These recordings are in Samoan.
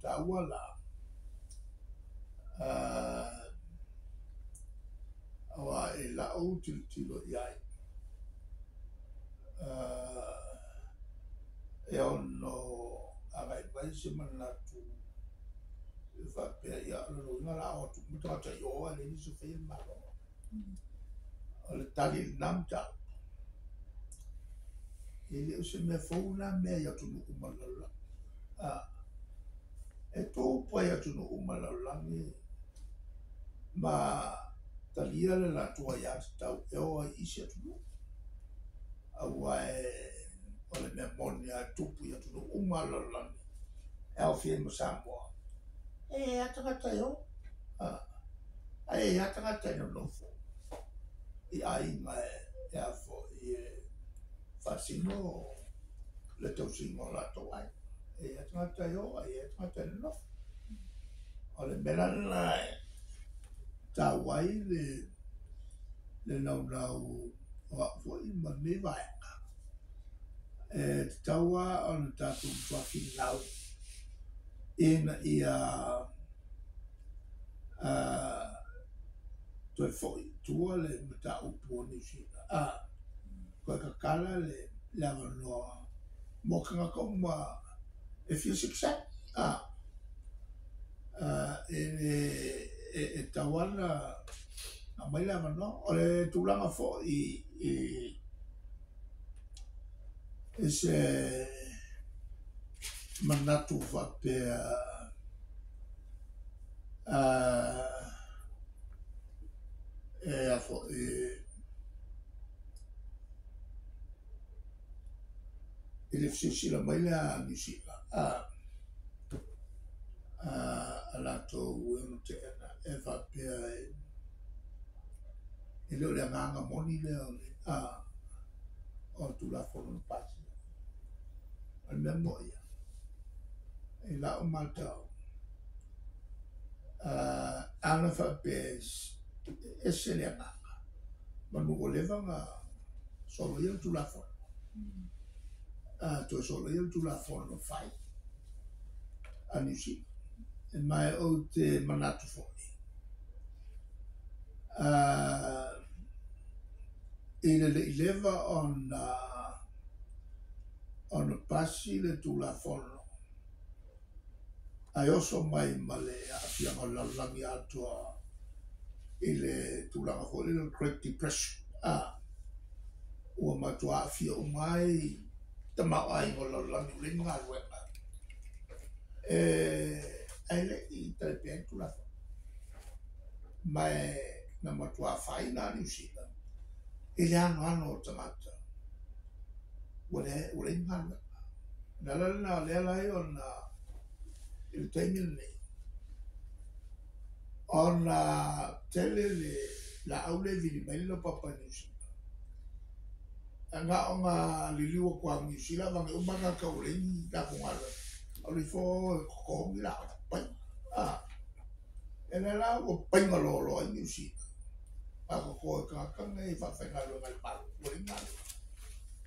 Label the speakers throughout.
Speaker 1: taua la, aua i la'u tilotilo i ai, e ono agai mai se manatu e faapea, ia o lona uiga o le a o atu uma tagata i o ae leai nisi e faia le Malo. O le tali i lena mataupu, e le o se mea fou lena mea i atunuu uma o le lalolagi. E tupu lava i atunuu uma o le lalolagi ma talia le latou aiatatau e o ai i isi atunuu, aua o le mea moni lava e tupu i atunuu uma o le lalolagi e aofia ai ma Samoa, e i ai lava tagata e o, ae i ai lava tagata e nonofo i aiga e a foi e faasino le tausiga o latou aiga. E i ai tagata e o ae i ai tagata e nonofo. O le mea la lena e taua ai le naunau o au foi ma lenei vaega, e tatau lava ona tatou matua finau ina ia toe foi i tua le mataupu o Niu Sila, toe tatala le avanoa mo tagata uma e fia sitiseni. E tatau lava ona aumai le avanoa. O le tulaga foi i se manatu faapea e a foi i le fesilisila mai lea a Niu Sila a latou e ono teena e faapea e le o le agaga moni lea o le o le Tulafono na pasia. O le mea moni ia, i la'u matau, ana faapea e ese le agaga, manu ua leva ona soloia le Tulafono, toe soloia le Tulafono fai a Niu Sila. Ma ou te manatu foi, i le le i leva ona pasi le Tulafono ae oso mai ma le aafiaga o le lalolagi atoa i le tulaga foi lea o le Great Depression, ua matua aafia uma ai tamaoaiga o le lalolagi ua leai ni galuega, ae le i talepea ai le Tulafono. Ma na matua afaina lava Niu Sila i le anoano o tagata ua leai ni galuega. O le ala lena o lea e ala ai ona i le taimi lenei, ona tele le laau lea e vili mai le laupapa i Niu Sila. Na ona liliu atu lava i Niu Sila aveane uma tagata ua leai ni latou galuega, alu ifo e totogi laau paina. E lea la ua paina loaloa ai Niu Sila, a toto e tagata nei e faafaigaluega e le Malo, ua leai ni galuega.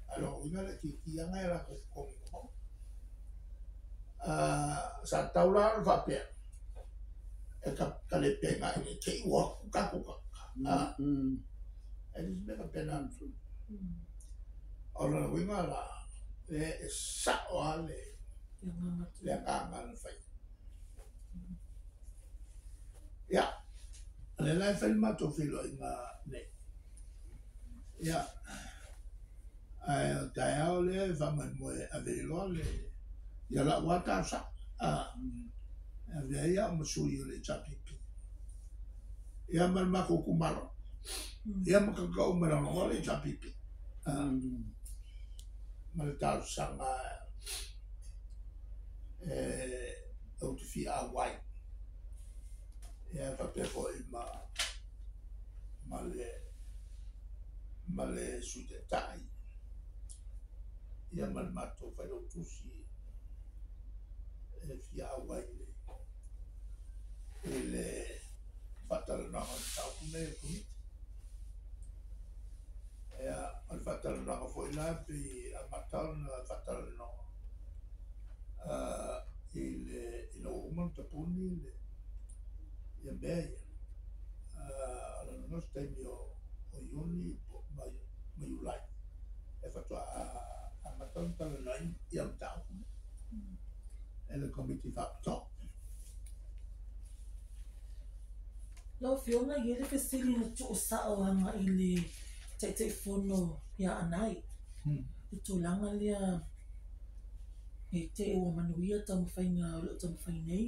Speaker 1: Ae o lona uiga e laitiiti lava nai a latou totogi na maua. Sa tatau la ona faapea, e talepe agai ne i te i ua o atu tatou tagata. E le o se mea faapena na tupu. O lona uiga la, e sao lava le agaga na fai. Ia, o lea la e fai le matou feiloaiga nei. Ia, ae o taeao lea e faamoemoe e ave ai loa le ia la'u lava talosaga, e ave ai au ma sui o le HRPP, ia ma le matou itumalo, ia ma tagata uma e lagolagoa le HRPP, ma le talosaga ou te fia auai, ia faapea foi ma le Sui Taitai, ia ma le matou failautusi e fia auai i le faatalanoaga o le mataupu lenei a le Komiti. Ia, o le faatalanoaga foi la pei e amata ona faatalanoa ina ua uma Ia mea ia. O lona uiga o se taimi o Iuni ma Iulai e faatoa amata ona talanoaina ia mataupu nei e le Komiti Faapitoa.
Speaker 2: Lau Afioga, e i ai le fesili na tuusao agai i le Taitaifono ia Anae, le tulaga lea ne i te i ua manuia taumafaiga o lo o taumafai nei,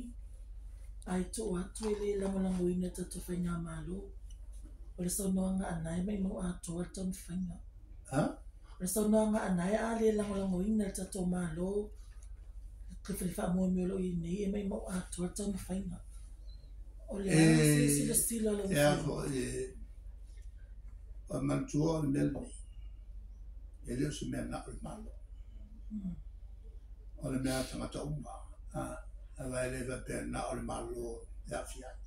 Speaker 2: ae tuu atu e le lagolagoina e le tatou Faigamalo. O le saunoaga a Anae maumau atoa le taumafaiga. O le saunoaga a Anae a le lagolagoina e le tatou Malo le faamoemoe o lo o i ai nei, e maumau atoa le taumafaiga. O le a se silasila a lau Afioga?
Speaker 1: E manatua o le mea lenei, e le o se mea na o le Malo. O le mea a tagata uma. Aua e le faapea na o le Malo e aafia ai.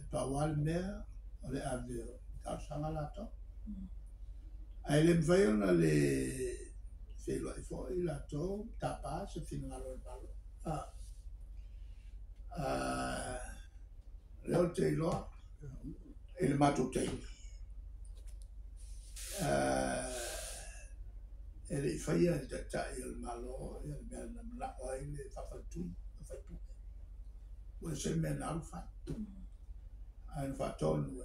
Speaker 1: E pau lava le mea, o le ave o talosaga latou. Ae le mafai ona le feiloai foi latou, tapa se finagalo o le Malo. O lea ou te iloa i le matou taimi, e le i faia e le Taitai o le Malo le mea na manao ai le faafaletui o faipule. Ua ese le mea na alu fai. Ae na faatonu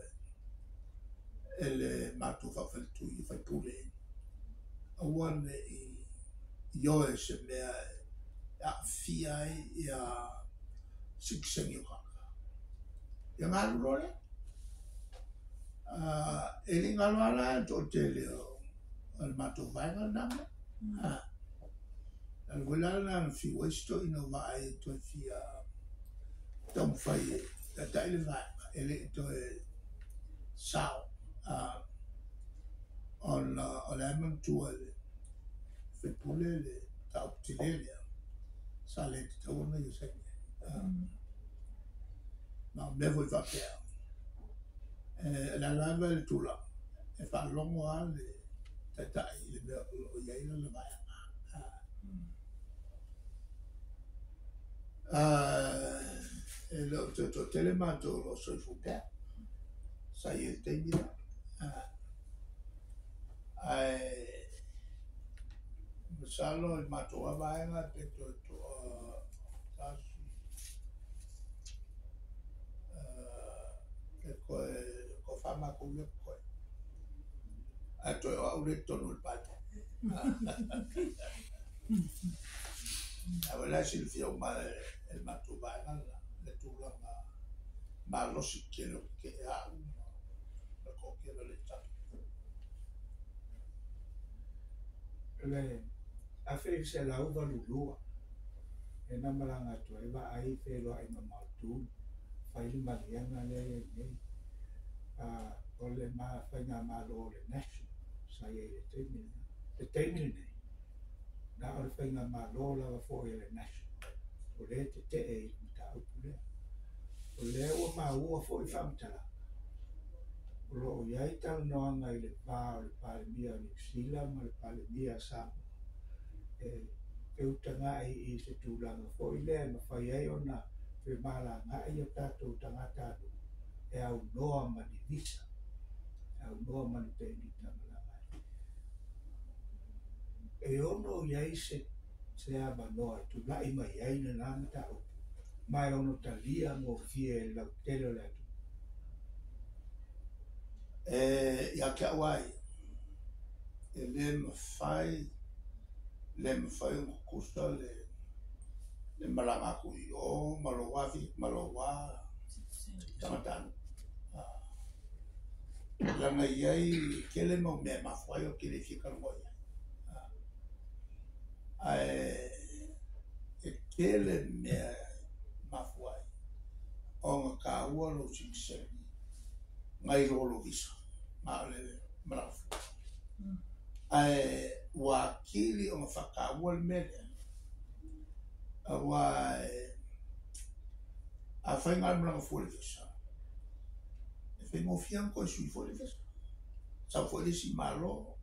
Speaker 1: e le matou faafaletui o faipule, aua ne i ioe se mea e aafia ai ia sitiseni o tagata. Ia galu loa lea. E le i galo lava la le toatele o le matou vaega lena mea. O le foi la lena na fiu ai si toeaina o Vaai e toe fia taumafai e taitai le vaega, e le i toe sao, ona o lea e manatua e le faipule le mataupu tele lea, sa le tatau ona ia saini ai. Ma o mea foi faapea, o le a lava le tulaga, e faalogo lava le taitai i le mea o lo o i ai lana vaega. E le o toe toatele matou o lo o soifua pea, sa i ai le taimi lea. Ae masalo i matou lava vaega pe toe toa tasi, pe toe toafa matou lea totoe. Ae toe o au lea i totonu o le Palemene. Ae o la e silafia uma e le matou vaega le tulaga malosi tele o tetee au ma le toatele o le HRPP.
Speaker 3: Le 1982, e na malaga atu ai Vaai feiloai ma Maotu, fai le maliega lea i ai nei. O le faigamalo o le National, sa i ai le taimi lena. Le taimi lenei, na o le faigamalo lava foi o le National, o lea tetee i le mataupu lea. O lea ua maua foi faamatalaga, o lo o i ai talanoaga i le va o le Palemia o Niu Sila ma le Palemia o Samoa, e feutagai i se tulaga foi lea e mafai ai ona femalagaai o tatou tagatanuu e aunoa ma ni visa, e aunoa ma ni pemita malaga ai. E ono i ai se avanoa e tulai mai ai lena mataupu, ma e ono talia gofie e le lautele o le atunuu.
Speaker 1: Ia te au ai, e le mafai ona tutusa le malaga atu i o ma lou tagatanuu. Leaga i ai tele mau mea e mafua ai o te le fia talanoa i ai. Ae e tele mea e mafua ai ona taua lou sitiseni nai lo lou visa, na o le malaga fua. Ae ua atili ona faataua le mea lea, aua a fai na o le malaga fua i le visa, e faigofie ona toe sui foi le visa. Sau foi le isi Malo,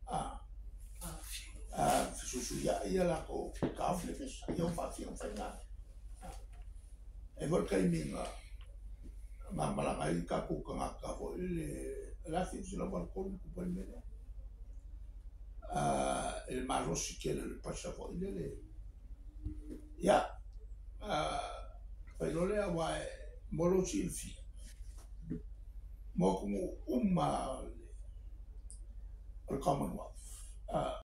Speaker 1: fesuisuiai ia latou taofi le visa, ia ua faafia ona faiga. E foi le taimi na na malaga ai tatou tagata foi le le 1983 na tupu ai le mea lea. I le malosi tele o le pressure foi lele. Ia, fai loa lea aua e mo lou silafia, mo atunuu uma o le Commonwealth.